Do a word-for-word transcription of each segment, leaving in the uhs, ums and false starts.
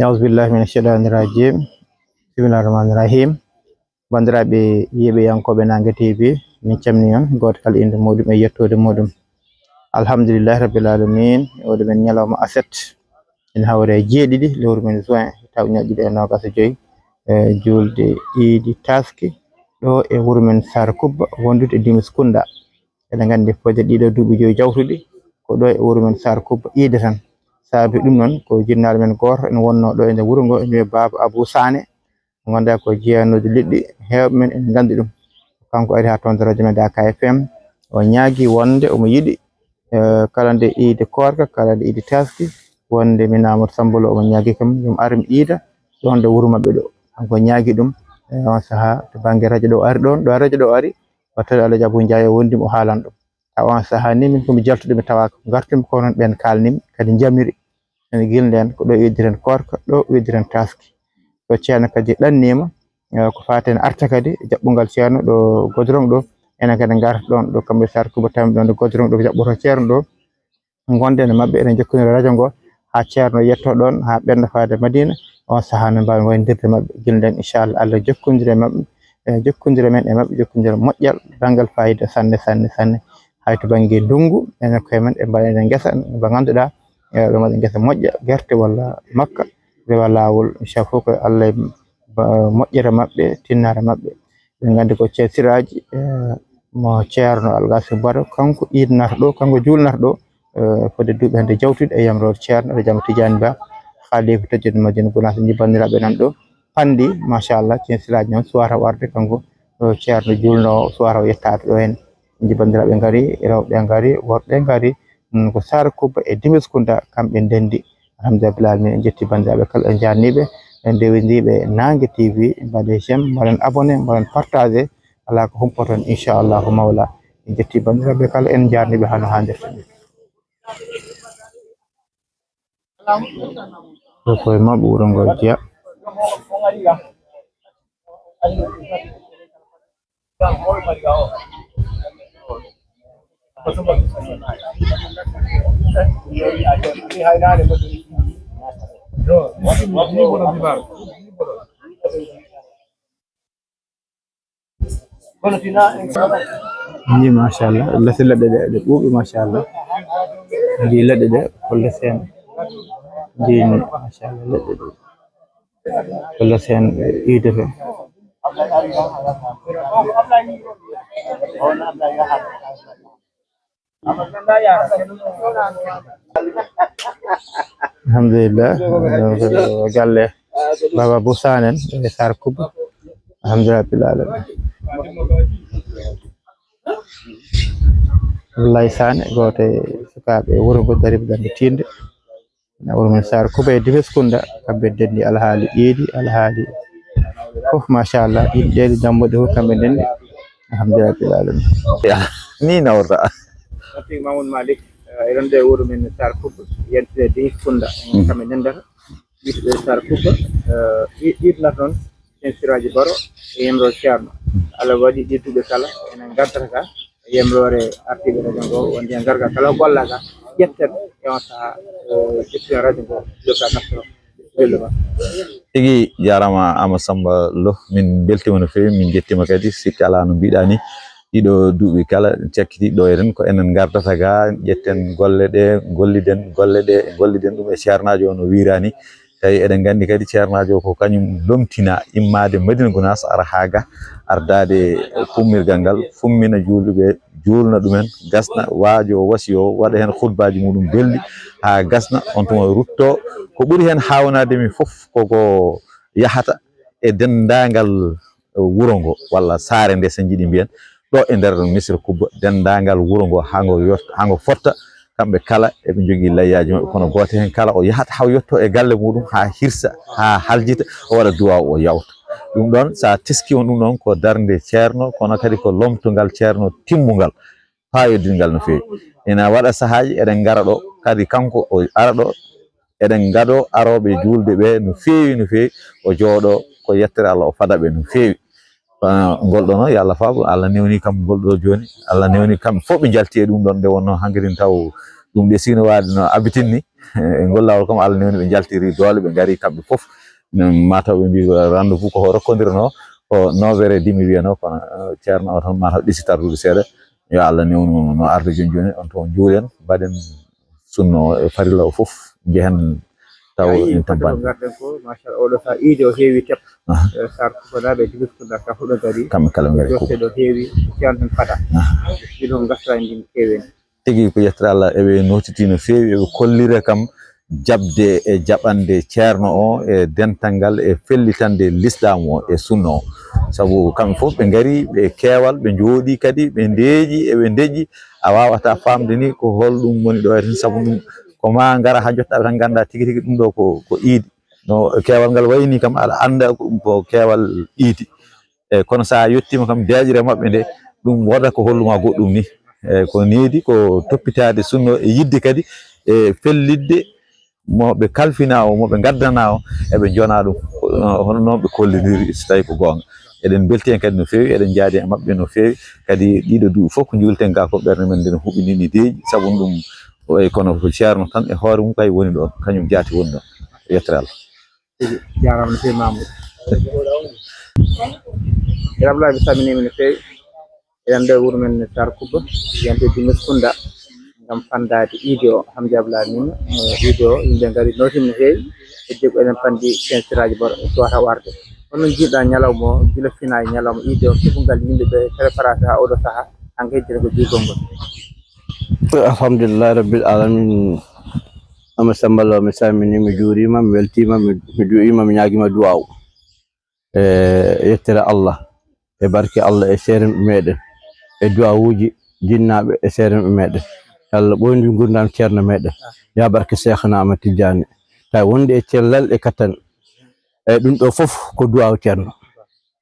Auzu billahi mina shaytani rajim. Bismillahi rahmani rahim. Banndiraaɓe yeeɓiyankooɓe Naange T V, min calminii on, gooto kala innde muuɗum e yettoode muuɗum. Alhamdulillahi rabbil aalamiin. E oɗo men ñalawma aset, ene hawri e jeeɗiɗi lewru men juin, taw ujunere ɗiɗi e noogaas e joy, e juulde iidi taaski ɗo e wuro men Saare Kubba, wondude e Dimis Kunda. Eɗen nganndi fodde ɗiɗo duuɓi joyi jawtuɗi ko ɗo e wuro men Saare Kubba iide tan. Saabi ɗum noon ko jinnaaɗo men gooto ene wonnoo ɗo e nder wuro ngo, ene wiyee Baaba Abuu Saane. Nganndaa ko jeyanoojo liɗɗi, heewɓe men ene nganndi ɗum. Kanko ari haa toon to radio men Daaka F M, o ñaagii wonde omo yiɗi, eh, kala nde iidi koorka, kala nde iidi taaski, wonde min Amadou Samba Lo omo ñaagii kam, yo mi ar mi iida ɗoon ɗo wuro maɓɓe ɗo. Kanko ñaagii ɗum, eh, on sahaa to bannge radio ɗo ari ɗoon, ɗo radio ɗo ari, o tawi Alhaji Abou Ndiaye o wondiima o haalan ɗum. Tawa on sahaa ni min ko mi jaltuɗo mi tawaaka. Ngartumi ko noon ɓeen kaalnimi, kadi njamiri. Ene gila ndeen ko ɗo iwdiren koorka, ɗo iwdiren taaski. So ceerno kadi ɗanniima, eh, ko faati heen arta kadi jaɓɓungal ceerno ɗo Godorong ɗo. Enen kadi ngarta ɗoon ɗo kamɓe Saare Kubba tawmi ɗoon ɗo Godorong ɗo ko jaɓɓoto ceerno ɗo. Ngonden e maɓɓe, eɗen jokkondira radio ngo haa ceerno yetto ɗoon, haa ɓenndo faade Madina. On sahaa no mbaawi wayndirde maɓɓe. Gila ndeen, inchallah, Allah jokkondira e maɓɓe, eh, jokkondira men e maɓɓe, jokkondira moƴƴal, banngal faayiida sanne, sanne, sanne. Hay to bannge ndunngu, enen koye men, ɓe mbaɗa enen ngesa, ba ngannduɗaa, eh, ɓe mbaɗa ngesa moƴƴa, gerte walla makka, rewa laawol. Inchallah, fof ko Allah e ba-, moƴƴere maɓɓe, tinnaare maɓɓe. Ɓe nganndi ko Ceesiraaji, eh, mo Ceerno Algasi Baro, kanko iidnata ɗo, kanko juulnata ɗo, eh, fodde duuɓi hannde jawtuɗi e yamroore Ceerno Alhaji Ahmad Tidiane Ba, Khalifa Tajuddin Madina Gunaas, njibbanndiraaɓe nan ɗo, panndi, machallah, Ceesiraaji noon suwata warde, kanko, eh, Ceerno juulnoowo suwata o yettaade ɗo heen. Njibbanndiraaɓe ngari, rewɓe ngari, worɓe ngari, mm, ko Saare Kubba e Dimis Kunda, kamɓe ndenndi. Alhamdulillah, min en njetti banndiraaɓe kala, en njaarniiɓe, en ndewindiiɓe Naange T V, mbaɗe j'aime, mbaɗen abonné, mbaɗen partagé, alaa ko humpoto heen, inchallahu mawla. En njetti banndiraaɓe kala, en njaarniiɓe hano haanirta ni. Ɗo koye maɓɓe wuro ngo jeya. Ni, machallah, lasi leɗɗe ɗe, ɗe ɓuuɓi, machallah. Ndi leɗɗe ɗe, ko lesi en. Ndi ni, machallah, leɗɗe ɗe. Ko lesi en, ɗe iidete. Alhamdulillah. Galle Baba Boussane en e Sar Kubba. Alhamdulillah rabbil alamin. Abdoulaye Sane, gooto e sukaaɓe wuro ngo, dariiɓe ɗannde tiinde. Na wuro men Sar Kubba e Dimes Kunda, kamɓe ndenndi alhaali iidi, alhaali fof, machallah. Iidi ɗe, ɗe jambo ɗe fof kamɓe ndenndi. Alhamdulillah rabbil alamin. Ni nawrata. Mamadou Malick, eh, eɗen ɗo e wuro men Sar Kubba, yentinde Dimes Kunda, kamɓe ndenndata. Wiyetee Sar Kubba, eh, ɗi-, ɗiɗnata noon, Ceerno Siraaji Baro e yamroore Ceerno. Allah waɗi ɗi duuɓi kala, enen ngartata ka e yamroore artiiɓe radio ngo, wonde en ngarga kala golla ka, ƴetten e on sahaa, eh, ƴetten radio ngo, joka naftoro. Bello ba. Tigi jaaraama Amadou Samba Lo, min mbeltiima no feewi, min njettiima kadi, sikke alaa no mbiɗa ni. Ɗiɗo duuɓi kala, cakkiti ɗo enen, ko enen ngardata ga, ƴetten golle ɗe, ngolliden golle ɗe, ngolliden ɗum e ceernaajo o no wiira ni. Tawi eɗen nganndi kadi ceernaajo o ko kañum lomtina immaade Madina Gunaas ara haa ga, ardaade pummirgal ngal, fummina juulɓe, juulna ɗumen, gasna, waajo o wasi o waɗa heen khutbaaji muɗum belɗi haa gasna, on tuma rutto. Ko ɓuri heen haawnaade mi fof ko ko yahata e denndaangal wuro ngo walla saare nde, so njiɗi mbiyen, ɗo e nder Missirah Kubba, denndaangal wuro ngo haa ngo yot-, haa ngo fotta, kamɓe kala eɓe njogii layyaaji maɓɓe, kono gooto heen kala o yahata haa o yotto e galle muɗum haa hirsa, haa haljita, o waɗa duwaaw, o yawta. Ɗum ɗoon, so a teskii on ɗum ɗoon, ko darnde ceerno, kono kadi ko lomtongal ceerno timmungal, faayidinngal no feewi. Ina waɗa sahaaji eɗen ngara ɗo, kadi kanko o ara ɗo, eɗen ngadoo arooɓe juulde ɓe no feewi, no feewi. O jooɗoo ko yettere Allah, o fada ɓe no feewi. Ah, ngol ɗo noon, yo Allah faabo, Allah newni kam ngol ɗo jooni. Allah newni kam fof ɓe njalti e ɗum ɗoon nde wonnoo hankadin taw ɗum ɗe sino waade no abitin ni. E ngol laawol kam, Allah newni ɓe njaltiri doole, ɓe ngari kamɓe fof. Mataw ɓe mbi rendez-vous ko rokkondirno ko neuf heures et demi wiyanoo, kono, eh, ceerno o tan mataw ɗisi tardude seeɗa. Yo Allah newnu no arde jooni jooni, on toon njuuren, mbaɗen sunna o e farilla o fof, njehen taw en tampani. Ngarɗen ko, machallah, oɗo saha iidi o heewi tep. Aha. Eh, Sar Kubanaaɓe, Dibis Kunda, ka huɗo gari. Kamɓe kala ngari ko. Jokke ɗo heewi, ceerno tan fada. Aha. Ɗiɗo ngasra ndin kewen. Tigi ko yettere Allah, eɓe notiti no feewi, eɓe kollira kam jaɓde e jaɓande ceerno o e dental ngal e fellitande lislaamu o e sunna o. Sabu kamɓe fof ɓe ngari, ɓe keewal, ɓe njooɗi kadi, ɓe ndeeƴi, eɓe ndeƴƴi. A waawataa faamde ni ko holɗum woni ɗo e tan, sabu ɗum ko ma ngara haa njottaɓe tan ngannda tigi tigi ɗum ɗo ko, ko iidi. No keewal ngal wayni kam, aɗa annda ko ɗum ko keewal iidi. Eyyi, kono sa yettima kam deeƴre maɓɓe nde, ɗum wooda ko holluma goɗɗum ni. Eyyi, ko needi ko toppitaade sunna e yidde kadi e fellitde mo ɓe kalfina o, mo ɓe ngaddana o, eɓe jona ɗum. Ko, hono noon ɓe kollidiri, so tawi ko goonga. Eɗen mbelti hen kadi no feewi, eɗen njaadi e maɓɓe no feewi. Kadi ɗiɗo duuɓi fof ko njuulten ga ko ɓernde men nden huɓinini deeƴi, sabu ɗum o wayi kono ko ceerno tan e hoore mum kay woni ɗon, kañum jaati woni ɗon. Yettere Allah. Tigi, jaaraama no feewi Mamoudou. Rabi Laay, mi salminiima no feewi. Eɗen ɗo e wuro men Sar Kubba, wiyante Dimis Kunda, ngam fanndaade iidi o, Hamdi Ablaye min, eh, iidi o, yimɓe ngari nootima no feewi, e jeggu eɗen panndi sensiraaji mboɗo suwata warde. Hono njiiɗa ñalawma o, gila fina e ñalawma iidi o, keɓungal yimɓe ɓe, préparation haa oɗo sahaa, hankadi ko juutgol ngol? Alhamdulillahi Rabbil Alamin. Ama Samba Lo, mi salmini, mi juurima, mi weltima, mi, mi du'ima, mi ñaagima du'aw. E yettere Allah, e barke Allah, e seeremɓe meɗen, e du'awuji jinnaɓe, e seeremɓe meɗen. Allah ɓoyndi gurdam ceerno meɗen. Ya barke Seekhna Ahmad Tidiane. Tawi wonde e cellal e kattan. E ɗum ɗo fof ko du'aw ceerno.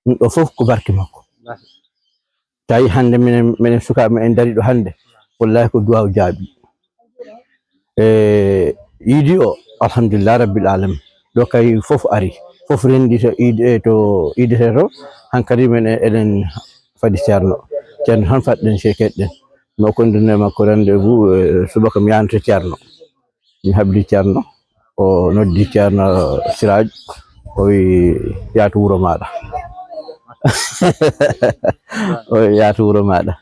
Ɗum ɗo fof ko barke makko. Tawi hannde minen, minen sukaaɓe men en darii ɗo hannde, wallahi ko duwaaw jaabi. E iidi o, alhamdulillah rabbil alamin. Ɗo kay fof ari, fof renndi to iidi, e to iidi to, hankadi men e-, eɗen fadi ceerno. Ceerno tan fadɗen se keɗɗen. No konndinee makko rendez-vous, e, subaka mi yahanto ceerno. Mi habdi ceerno, o noddi ceerno Siraaj, o wi, "Yaatu wuro maaɗa." O wi, "Yaatu wuro maaɗa."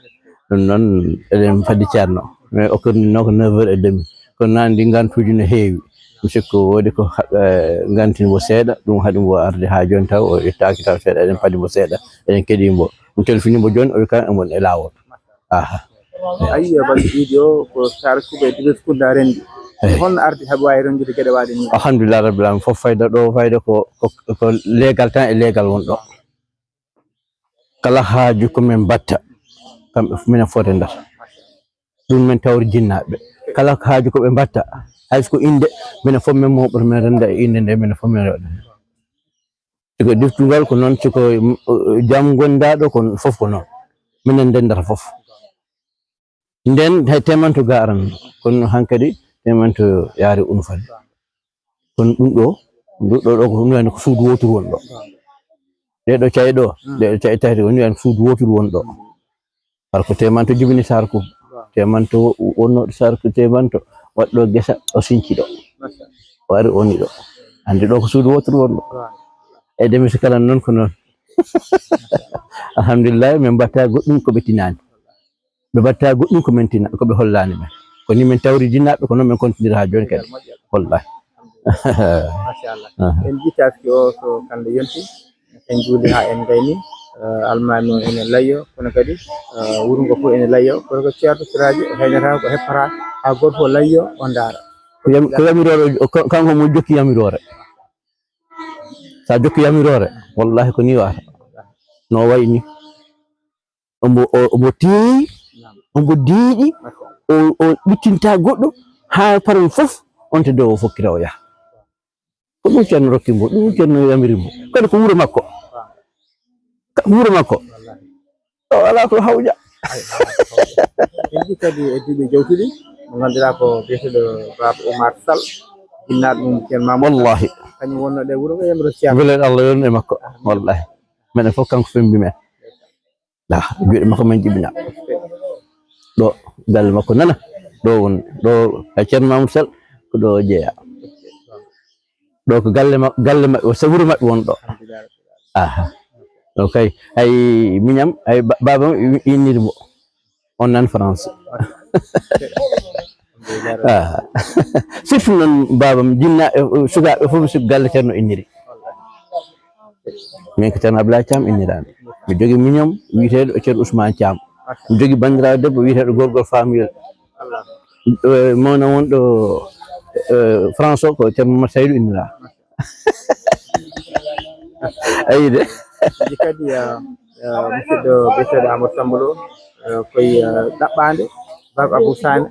Ɗum noon, eɗen fadi ceerno. Mais o konnino ko neuf heures et demi. Kono noon anndi ngantuuji no heewi. Mi sikku woodi ko ha-, eh, nganti mbo seeɗa, ɗum haɗi mbo arde haa jooni taw o yettaaki taw seeɗa, eɗen padi mbo seeɗa, eɗen keɗii mbo. Mi telfini mbo jooni, o wi kam emon e laawol. Aha. Ayi, e bannge iidi o, ko Saare Kuuba e Dibes Kunda renndi. Eyi. Holno ardi haɓi waawi renndude geɗe waaɗe nii? Alhamdulillah rabbil alamin, fof fayda ɗo, fayda ko, ko, ko leegal tan e leegal won ɗo. Kala haaju ko min mbatta, kamɓe fof minen fof renndata. Ɗum min tawri jinnaaɓe. Kala haaju ko ɓe mbatta, hay so ko innde, minen fof min mooɓoto, min rennda e innde nde, minen fof min waɗa. E ko deftungal ko noon, si ko, mm, jam gondaaɗo ko fof ko noon. Minen ndenndata fof. Nden hay temanto ga aran, kono hankadi temanto yaari unufan. Kono ɗum ɗo, ɗum ɗo, ɗo ko ɗum wiyani ko suudu wooturu won ɗo. Ɗee ɗo caɗe ɗo, ɗee ɗo caɗe tati woni wiyani ko suudu wooturu won ɗo. Par ko temanto jibini Saare Kuuba. Temanto wonnooɗo Saare Kuuba, temanto waɗɗo gesa, o sinci ɗo. O ari, o woni ɗo. Anndi ɗo ko suudu wooturu won ɗo. E Demiso kala noon ko noon. Alhamdulillah, min mbatta goɗɗum ko ɓe tinaani. Ɓe mbatta goɗɗum ko min tina, ko ɓe hollaani men. Ko ni min tawri jinnaaɓe, ko noon min kontinira haa jooni kadi. Wallahi. Machallah. Aha. En jittaaki o so kamɓe yonti. En njuuli haa en ngayni, eh, almaami o ene layyo, kono kadi, eh, wuro ngo fof ene layyo, kono ko ceerno siraaji o haynata ko heppata, haa gooto fof layyo o ndaara. Ko yam-, ko yamiroore, o, ko, kanko mo jokki yamiroore. Sa jokki yamiroore, wallahi ko ni wata. No wayi ni. Omo, o, omo teeyi, omo deeƴi, o, o ɓittinta goɗɗo, haa paran fof, on to dow o fokkita o yaha. Ko ɗum ceerno rokki mbo, ɗum ceerno yamiri mbo. Kadi ko wuro makko. Ka-, wuro makko. O alaa ko hawja. En nji kadi e duuɓi jawtuɗi, mo ngannduɗaa ko biyeteeɗo Baaba Oumar Sall, jinnaaɗo mum ceerno Mamoudou Sall. Wallahi. Kañum wonno ɗe wuro ko yamiro ceerno. Welen Allah yon e makko. Wallahi. Menen fof kanko fembi men. Ah, juuɗe makko men jibina. Ɗo, galle makko nana. Ɗo won, ɗo, e ceerno Mamoudou Sall, ko ɗo o jeeya. Ɗo ko galle ma-, galle maɓɓe, o sa-, wuro maɓɓe won ɗo. Alhamdulillah. Aha. Ɗo kay, hay miñam, hay ba-, baabam i-, inniri mo. On nan France. Alhamdulillah. Aha. Surtout noon baabam, jinna, eh, sukaaɓe fof, si galle Ceerno inniri. Min ko Ceerno Abdoulaye Thiam inniraami. Mi jogii miñam wiyeteeɗo Ceerno Ousmane Thiam. Mi jogii banndiraaɗo debbo wiyeteeɗo Gorgol Famuyel. Eh, mawna wonɗo, eh, France o ko Ceerno Mamadou Saydou innira. Ayi de. Ɗi kadi, eh, eh, musidɗo biyeteeɗo Amadou Samb Lo, eh, koye, eh, ɗaɓɓaande, Baaba Abou Sané.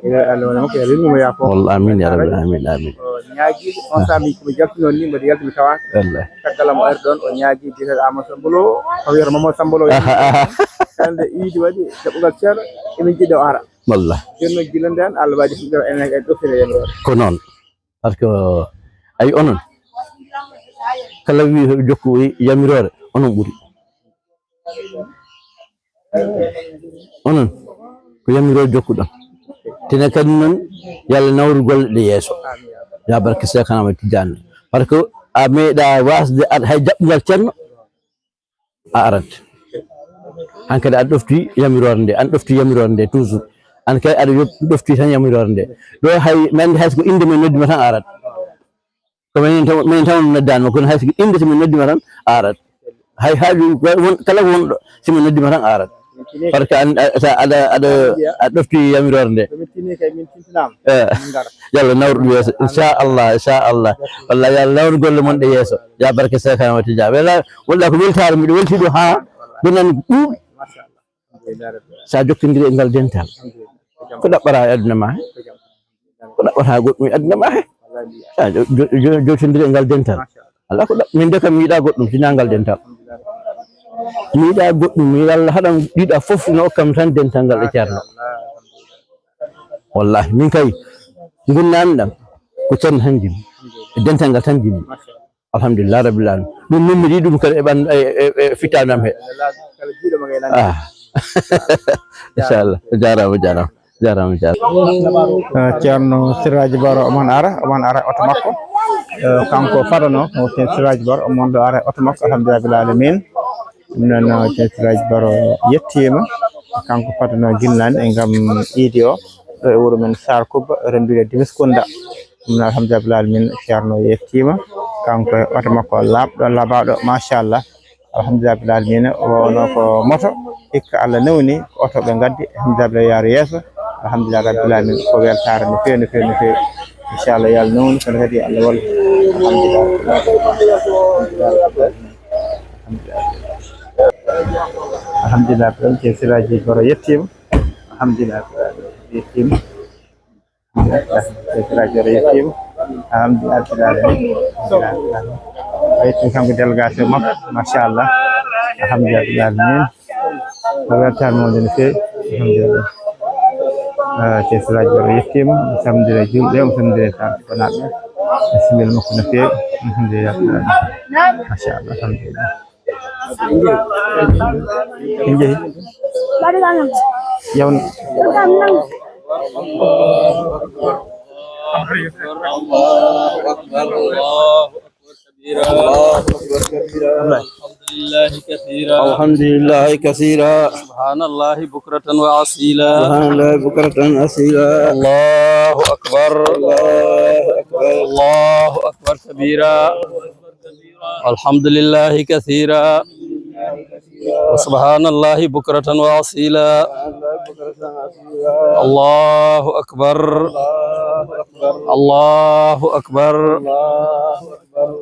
Ina Allah wona makko, yo Allah yurmo yaafo. Walla amin ya rabbi, amin, amin. O ñaagi, on saabi ko mi jaltino ni, mboɗo yalti mi tawaaka. Wallahi. Caggal am o ari ɗon, o ñaagi biyeteeɗo Amadou Samb Lo, o wiyata Mamadou Samb Lo. Aha, aha. Hannde iidi waɗi, jaɓɓugal Ceerno, emin jiɗi o ara. Walla. Jooni noon gila ndeen, Allah waɗi fuɗɗo enen e ɗofire yamiroore. Ko noon. Par ce que, ayi onon, kala wi jokku yamiroore, onon ɓuri. Onon, ko yamiroore jokkuɗon. Tine kadi noon, yo Allah nawru golle ɗe yeeso. Ya barke Seex Ahmad Tijaan. Par ce que a meeɗa waasde ar-, hay jaɓɓungal Ceerno, a arat. Hankadi aɗa ɗofti yamiroore nde, an ɗofti yamiroore nde toujours. An kay aɗa yo-, ɗofti tan yamiroore nde. Ɗo hay, mi anndi hay so ko innde men noddima tan a arat. Ko minen taw, minen taw noddaani ma, kono hay so ko innde so min noddima tan a arat. Hay haaju won, kala wonɗo, so min noddima tan a arat. Par ce que an, a, sa aɗa, aɗa, aɗa ɗofti yamiroore nde. Ko min tini kay min tintinaama. Eh. Min ngara. Yo Allah nawru ɗum yeeso. Inchallah, inchallah. Walla yo Allah nawru golle mon ɗe yeeso. Ya barke Seex Ahmad Tijaan. Walla, walla ko weltaare, miɗo weltii ɗo haa bonani ko ɓuuɓi. Machallah. Alhamdulillah. Sa jokkondiri e ngal dental. Alhamdulillah. Ko ɗaɓɓata e aduna ma he? Ko ɗaɓɓata goɗɗum e aduna ma he? Wallahi. Sa jo-, jo-, jo-, jokkondiri e ngal dental. Machallah. Ala ko ɗaɓ-, min de kam mi yiɗa goɗɗum, sina ngal dental. Mi yiɗa goɗɗum, mi Allah haɗam ɗiɗa fof no okkam tan dental ngal e Ceerno. Wallahi, min kay, ngunnami ɗam, ko Ceerno tan jimi. E dental ngal tan jimi. Alhamdulillah rabbil alamin. Ɗum min mi yiɗi ɗum kadi e ɓan-, e, e, e fittanam he. Ah. Inchallah. Jarama, jarama. Jarama, jarama. Eh, Ceerno Siraaji Baro omon ara, omon ara oto makko. Eh, kanko fadano, o Ceerno Siraaji Baro, omon ɗo ara oto makko, alhamdulillah rabbil alamin. Ɗum noon, eh, Ceerno Siraaji Baro yettiima. Kanko fadano ginnani e ngam iidi o, ɗo e wuro men Saar Kubba, renndude Dimiskunda. Ɗum noon, alhamdulillah rabbil alamin, Ceerno yettiima. Kanko e oto makko laaɓɗo, laaɓaaɗo, machallah. Alhamdulillah rabbil alamin, o wonno ko moto, hikka Allah newni, ko oto ɓe ngaddi, alhamdulillah, yaari yeeso. Alhamdulillah rabbil alamin, ko weltaare no feewi, no feewi, no feewi. Inchallah, yo Allah newnu, kono kadi Allah walla. Alhamdulillah. Alhamdulillah, Ceerno Siraaji Baro yettiima. Alhamdulillah, yettiima. Alhamdulillah, Ceerno Siraaji Baro yettiima. Alhamdulillah, Alhamdulillah. O yetti kanko délégation makko, machallah. Alhamdulillah, Alhamdulillah. Ko weltaare mawde no feewi. Alhamdulillah. Ah, Ceerno Siraaji Baro yettiima. Alhamdulillah, julɓe, alhamdulillah, Saar Kubba naaɓe. Bisimilla makko no feewi. Alhamdulillah. Machallah, alhamdulillah. En njehi. Yawn. الله أكبر، الله أكبر، الله أكبر كبيرا. الله أكبر كبيرا. الحمد لله كثيرا. الحمد لله كثيرا. سبحان الله بكرة وأصيلا. سبحان الله بكرة وأصيلا. الله أكبر. الله أكبر. الله أكبر كبيرا. الحمد لله كثيرا. وسبحان الله بكرة وأصيلا. الله أكبر. الله أكبر.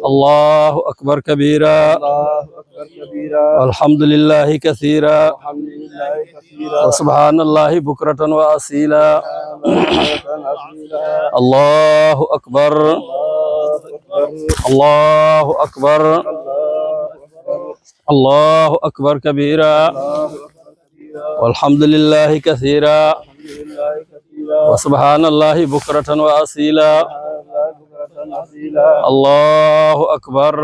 الله أكبر كبيرا. الحمد لله كثيرا. وسبحان الله بكرة وأصيلا. الله أكبر. الله أكبر. الله أكبر كبيرا. والحمد لله كثيرا. وسبحان الله بكرة وأصيلا. الله أكبر.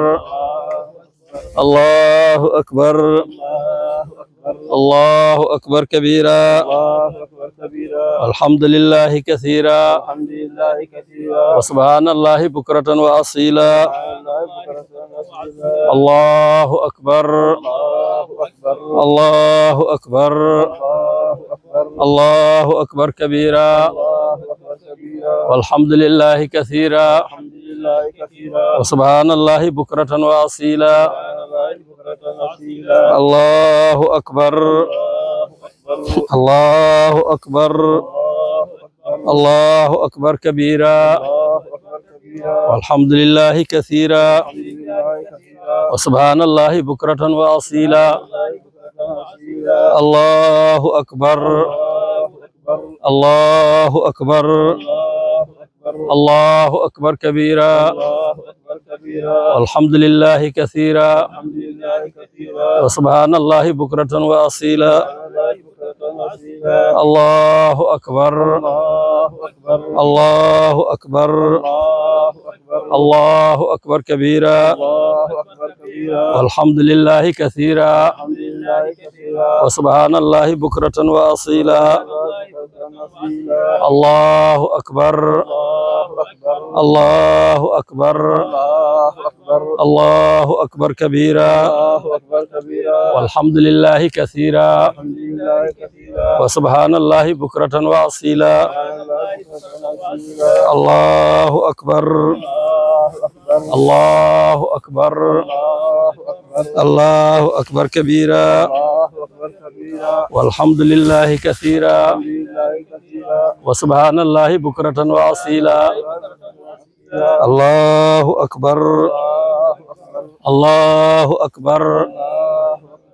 الله أكبر. الله أكبر كبيرا. الله أكبر كبيرا. والحمد لله كثيرا. والحمد لله كثيرا. وسبحان الله بكرة وأصيلا. سبحان الله بكرة وأصيلا. الله أكبر. الله أكبر. الله أكبر. الله أكبر. الله أكبر كبيرا. الله أكبر كبيرا. والحمد لله كثيرا. والحمد لله كثيرا. وسبحان الله بكرة وأصيلا. سبحان الله بكرة وأصيلا. الله أكبر. الله أكبر. الله أكبر. الله أكبر. الله أكبر كبيرا. الله أكبر كبيرا. والحمد لله كثيرا. والحمد لله كثيرا. وسبحان الله بكرة وأصيلا. سبحان الله بكرة وأصيلا. الله أكبر. الله أكبر. الله أكبر. الله أكبر. الله أكبر كبيرا. الله أكبر كبيرا. والحمد لله كثيرا. والحمد لله كثيرا. وسبحان الله بكرة وأصيلا. سبحان الله بكرة وأصيلا. الله أكبر. الله أكبر. الله أكبر. الله أكبر. الله أكبر كبيرا. الله أكبر كبيرا. والحمد لله كثيرا. والحمد لله كثيرا. وسبحان الله بكرة وأصيلا. الله أكبر. الله أكبر. الله أكبر. الله أكبر. الله أكبر كبيرا. الله أكبر كبيرا. والحمد لله كثيرا. والحمد لله كثيرا. وسبحان الله بكرة وأصيلا. سبحان الله بكرة وأصيلا. الله أكبر. الله أكبر. الله أكبر. الله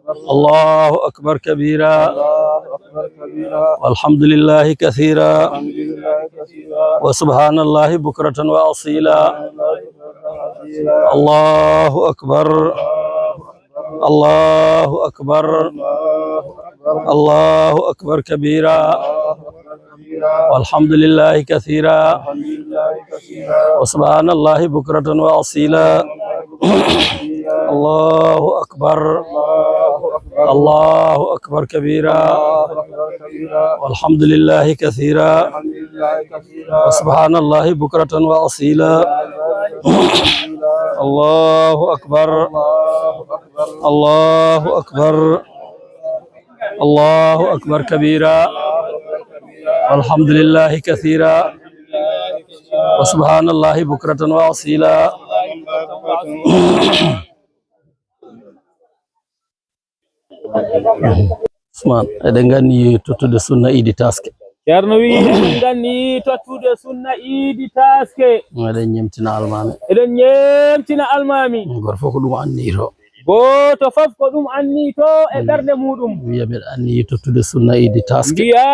أكبر. الله أكبر كبيرا. الله أكبر كبيرا. والحمد لله كثيرا. والحمد لله كثيرا. وسبحان الله بكرة وأصيلا. الله أكبر. الله أكبر. الله أكبر. الله أكبر. الله أكبر كبيرا. الله أكبر كبيرا. والحمد لله كثيرا. والحمد لله كثيرا. وسبحان الله بكرة وأصيلا. سبحان الله بكرة وأصيلا. الله أكبر. الله أكبر. الله أكبر. الله أكبر. الله أكبر كبيرا. الله أكبر كبيرا. والحمد لله كثيرا. والحمد لله كثيرا. وسبحان الله بكرة وأصيلا. الله أكبر. الله أكبر. الله أكبر كبيرا. الله أكبر كبيرا. والحمد لله كثيرا. والحمد لله كثيرا. وسبحان الله بكرة وأصيلا. الله أكبر. الله أكبر. الله أكبر. الله أكبر كبيرا. والحمد لله كثيرا. وسبحان الله بكرة وأصيلا. Usman, eɗen nganni tottude sunna iidi taske. Ceerno wi, eɗen nganni tottude sunna iidi taske. Eɗen ñemtina almaami. Eɗen ñemtina almaami. Gooto fof ko ɗum anniyi to. Gooto fof ko ɗum anniyi to e ɓernde muuɗum. Wiya mbeɗa anniyi tottude sunna iidi taske. Mbiya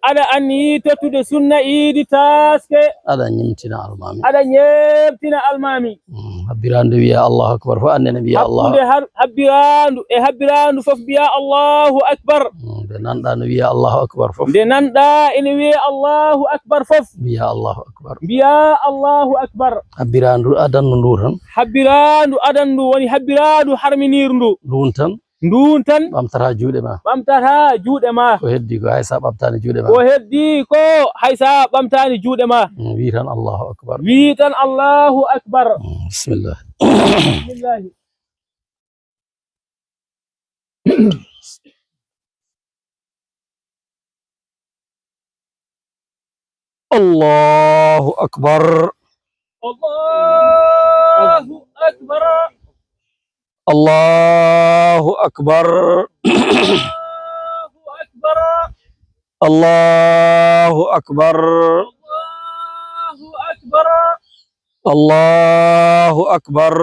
aɗa anniyi tottude sunna iidi taske. Aɗa ñemtina almaami. Aɗa ñemtina almaami. Mm, habbiraandu wiya Allahu Akbar fof, annene mbiya Allah. Hakkunde har-, habbiraandu e habbiraandu fof mbiya Allahu Akbar. Mm, nde nanɗa no wiya Allahu Akbar fof. Nde nanɗa ene wiya Allahu Akbar fof. Mbiya Allahu Akbar. Mbiya Allahu Akbar. Habbiraandu adandu ndu tan. Habbiraandu adandu woni habbiraandu harminirndu. Ndun tan. Ndun tan. Ɓamtata juuɗe ma. Ɓamtata juuɗe ma. Ko heddi ko hay sa ɓamtaani juuɗe ma. Ko heddi ko hay sa ɓamtaani juuɗe ma. Mm, wi tan Allahu Akbar. Wi tan Allahu Akbar. Mm, bismillah. Bismillah. الله أكبر. الله أكبر. الله أكبر. الله أكبر. الله أكبر. الله أكبر. الله أكبر.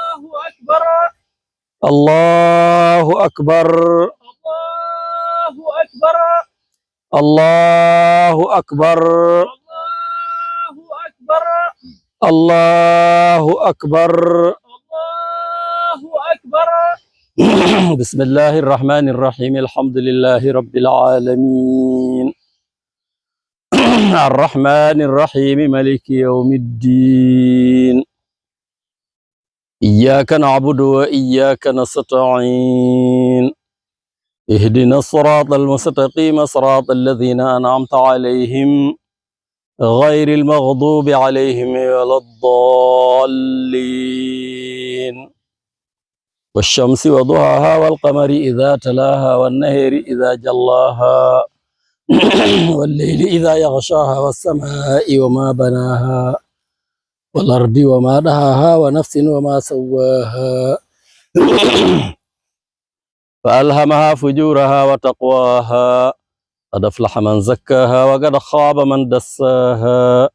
الله أكبر. الله أكبر. الله أكبر. الله أكبر. الله أكبر. الله أكبر. الله أكبر. بسم الله الرحمن الرحيم. الحمد لله رب العالمين. الرحمن الرحيم. ملك يوم الدين. إياك نعبد وإياك نستعين. اهدنا الصراط المستقيم، صراط الذين أنعمت عليهم، غير المغضوب عليهم ولا الضالين. والشمس وضحاها، والقمر إذا تلاها، والنهر إذا جلاها، والليل إذا يغشاها، والسماء وما بناها، والأرض وما دحاها، ونفس وما سواها، فألهمها فجورها وتقواها، قد أفلح من زكاها، وقد خاب من دساها،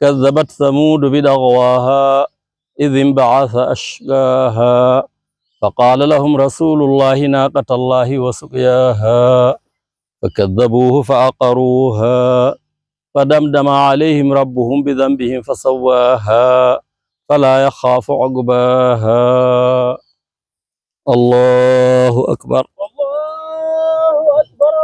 كذبت ثمود بطغواها، إذ انبعث أشقاها، فقال لهم رسول الله ناقة الله وسقياها، فكذبوه فعقروها، فدمدم عليهم ربهم بذنبهم فسواها، فلا يخاف عقباها. الله أكبر. الله أكبر.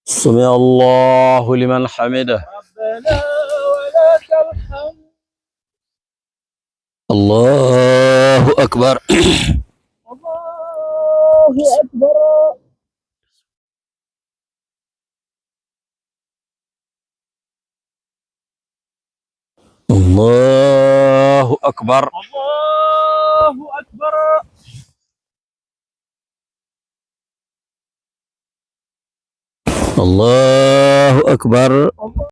سمع الله لمن حمده. ربنا ولك الحمد. الله أكبر. الله أكبر. الله أكبر. الله أكبر. الله أكبر.